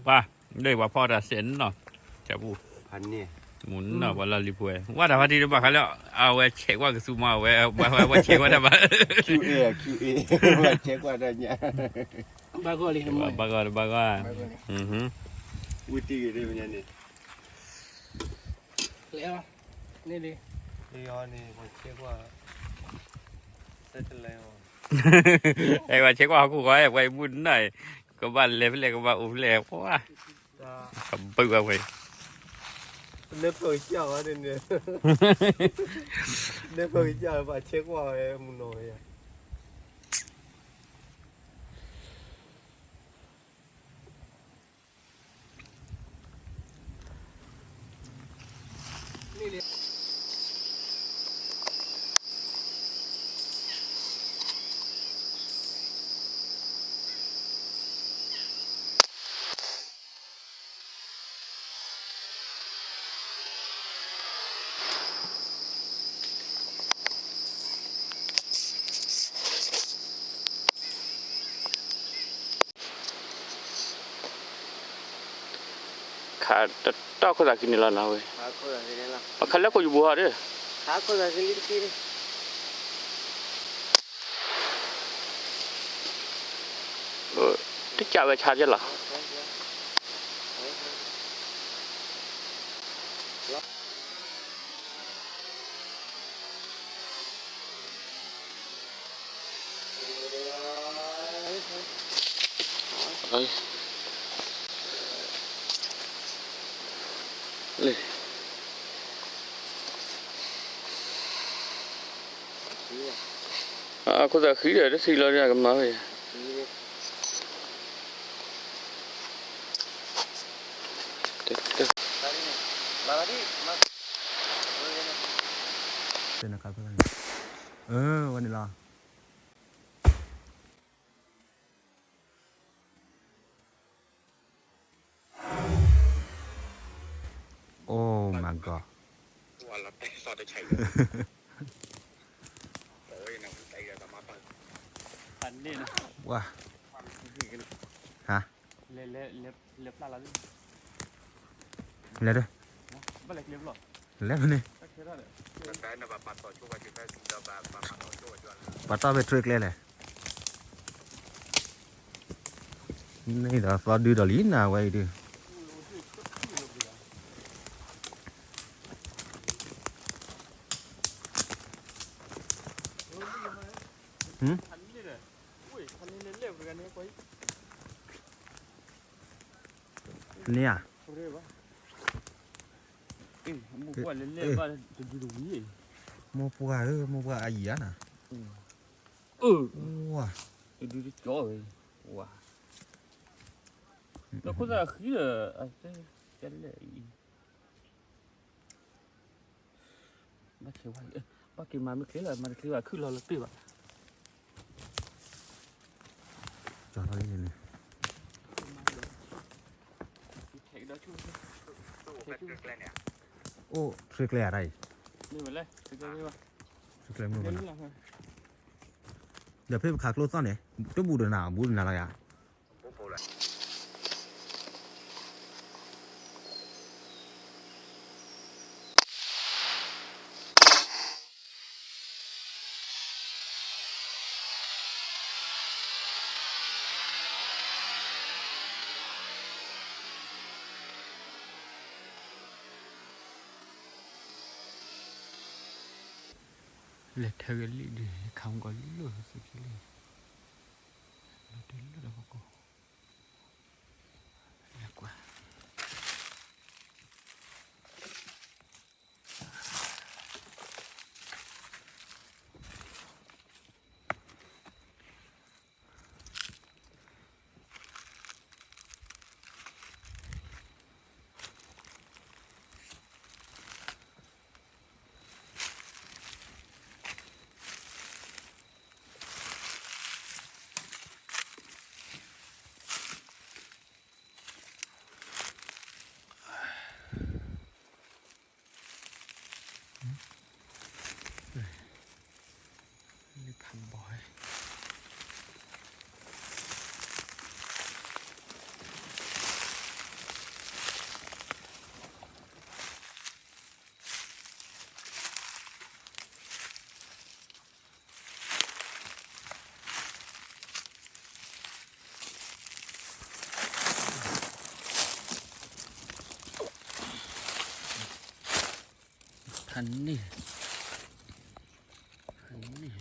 ပှၤ ဒီးပှၤဖီတၢ်စဲးနီၤ, ဖးန့ၢ် မုၢ်နီၤ ပှၤလီၢ်လံၤဖိဝဲ ဝဲတၢ်ဖါတံၢ်တဘၣ်ဃးလၢ အဝဲဆဲးကွၢ်ကသူမး အဝဲ ဝဲဆဲးကွၢ်တၢ်ဘၣ် ဝဲဆဲးကွၢ်တၢ်ညါ ဘၣ်ဂီၢ်လံ ဘၣ်ဂီၢ် ဘၣ်ဂီၢ် ဝံၤတံၢ်ဂ့ၤဒ်မညါန့ၣ် န့ၣ်လံ န့ၣ်အီၤန့ၣ် ပှၤဆဲးကွၢ် ဆဲးတလဲအီၤ အဲ ပှၤဆဲးကွၢ်ဟီၣ်ခိၣ်ဃီ ပှၤအံၤမုၢ်နီၤ ကဘၣ်လဲၤဖဲလဲၣ် ကဘၣ်အိၣ်ဖဲလဲၣ် ပှၤ ကဘုၣ်ဘၣ်ဝဲ လၢဖၢကစၢ်ဝဲန့ၣ် လၢဖၢကစၢ် ပှၤဆဲးကွၢ်ဝဲမုၢ်နီၤဝဲယါ ခးတတီၢ်ခိၣ်သးခံန့ၣ်လီၤနၤဝဲ, ပခးလၢခိၣ်ယူၤပူၤဟီဒီး, တကးဝဲဆါကလီၤ. အခိၣ်သးဃံဒီး တဆံလီၤဒီးကမၤဝဲ, တဲနခါ, အၢ ဝဲန့ၣ်လီၤ. Oh my god. ဝါ, ဟါ, လဲၤဒီး, လဲၤဖဲန့ၣ်, ပှၤတီၢ်ဖဲထြ့ကျဲလဲၣ်. န့ၣ်ဒီးသီဒုဒီးလံနၤဝဲအံၤဒုး, န့ၣ်ဧါ, မိၢ်ပှၢ်ဧၢ မိၢ်ပှၢ်အယံၤဧါနၤ, ဝါ, ဒုတကီဝဲ, ဝါ, ဒီးခိၣ်သးဃံဒီး, ကဲလဲၣ်အံၤ ဘၣ်က့ၤမၤမ့ၢ်ချ့လီၤ မၤတချ့ဘၣ် ခုၣ်လီၤလၢတ့ၢ်ဘၣ်, ကၠီၤထီၣ်လံန့ၣ်, အိၣ်ထြ့ကျဲအတၢ်အံၤ, ဒီးဖဲပခးကျိသီၣ်န့ၣ် တဘူၣ်တနၤ ဘူၣ်တနၤလီၤယါ. လဲၤထၢကလံၣ်ဒုး ခးမူကီၤလၢသုးကလံၣ်, လီၤတလၢဒီးကီၢ်, လဲၤကွၢ် တ အန့ၣ်, အန့ၣ်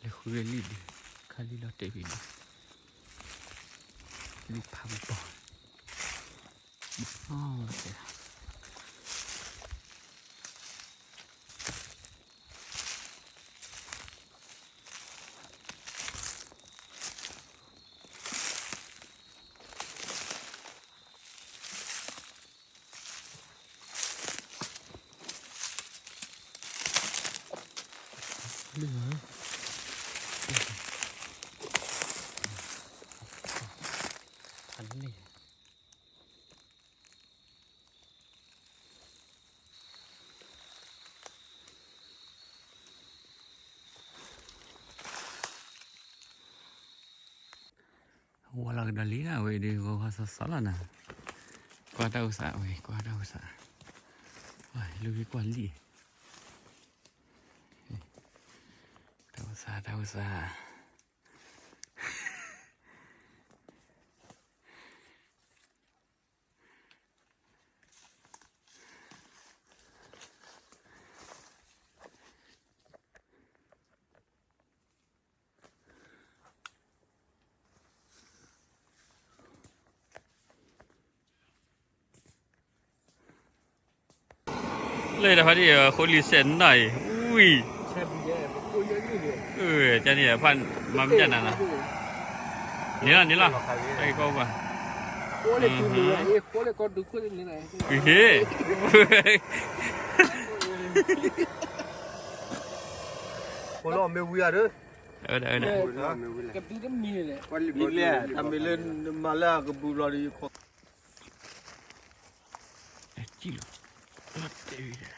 လဲၤဃုဝဲလံၣ်ဒံး, ခါလံၣ်လီၤတဲာ်ဝံၤဒံး, လံၣ်ဖးဘီၣ်, အီၣ်တဲ လံၣ်ဧၢ, အန့ၣ် ဝါလီၤကဒီးလံနၤ ဝဲဒုး ဂီၤဂီၤစီၤစီၤလီၤနၤ, ကွၢ်တၢ်အိၣ်သးဝဲ ကွၢ်တၢ်အိၣ်သး, လူၤကွၢ်လံၣ်, တၢ်အိၣ်သး တၢ်အိၣ်သး လၢတၢ်ဖးဒံၣ် ဃိလံစဲးနီၢ်အံၤ ဝံၤ, ကန့ၣ် ဖးမၤမ့ၢ်ကနၤနီၤ, န့ၣ်လီၤ န့ၣ်လီၤ, တၢ်ကီဘၣ်, ဟ့ၣ် မ့ၢ်ဝံၤဧါ, တၢ်မ့ၢ်လၢနမၤလၢအကဘူးဘျီဒီး ယခီၣ်, လီၤတဲာ်ဝံၤဒီး